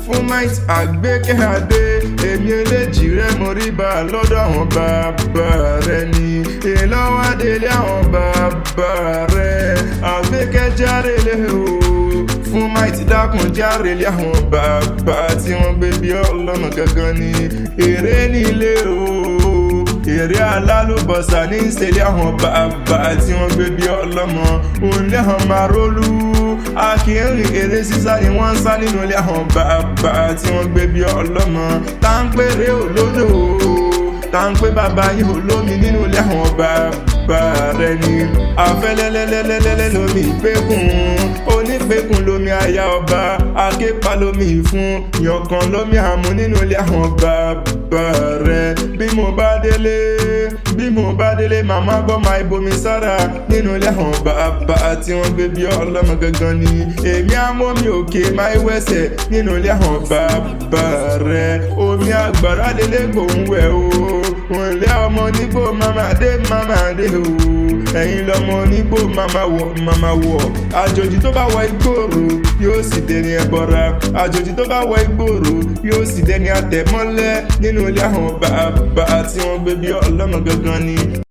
Fún Might Àgbékẹ́ Adé, èmi eléjì rẹ mo rí bá a lọ́dọ̀ àwọn bàbá rẹ ni. Ìlọ́wọ́ délé àwọn bàbá rẹ. Àgbékẹ́ járelé o. Fún Might, dákun járelé àwọn bàbá tí wọ́n gbé bí ọlọ́mọ gangan ni. Èrè nílé o, èrè alálùbọ̀sà ní ìṣẹ̀lẹ̀ àwọn bàbá tí wọ́n gbé bí ọlọ́mọ. Òun lẹ́hàn máa rólú akínrìn, eré sísá ni wọ́n ń sá nínú ilé àwọn bàbá tí wọ́n gbé bí ọlọ́mọ. Tá ń péré olódò, tá ń pé bàbá yìí olómi nínú ilé àwọn bàbá rẹ ni. Afẹ́lẹ́lẹ́lẹ́lẹ́lẹ́ lomi ìpékùn, onípékùn lomi aya ọba, aképa lomi ìfun, yànkan lomi àmú nínú ilé àwọn bàbá rẹ. Bí mo bá délé, bí mo bá délé, màmá gbọ́ máa ibomi sára nínú ilé àwọn bàbá tí wọ́n gbé bí ọlọ́mọ gangan ni. Èmi àmọ́ mi òkè máa wẹ̀sẹ̀ nínú ilé àwọn bàbá rẹ. Omi àgbàrá lélẹ́ gbòǹ wẹ̀ o. Òǹlé ọmọ onígbò màmá dé, màmá dé o. Ẹ̀yin lọmọ onígbò màmá wọ̀, màmá wọ̀. Àjòjì tó bá wọ ìgboro yóò sì dẹni ẹbọra. Àjòjì tó bá wọ ìgboro yóò sì dẹni àtẹ̀mọ́lẹ̀ nínú ilé àwọn bàbá tí wọ́n gbé bí ọlọ́mọ gangan ni.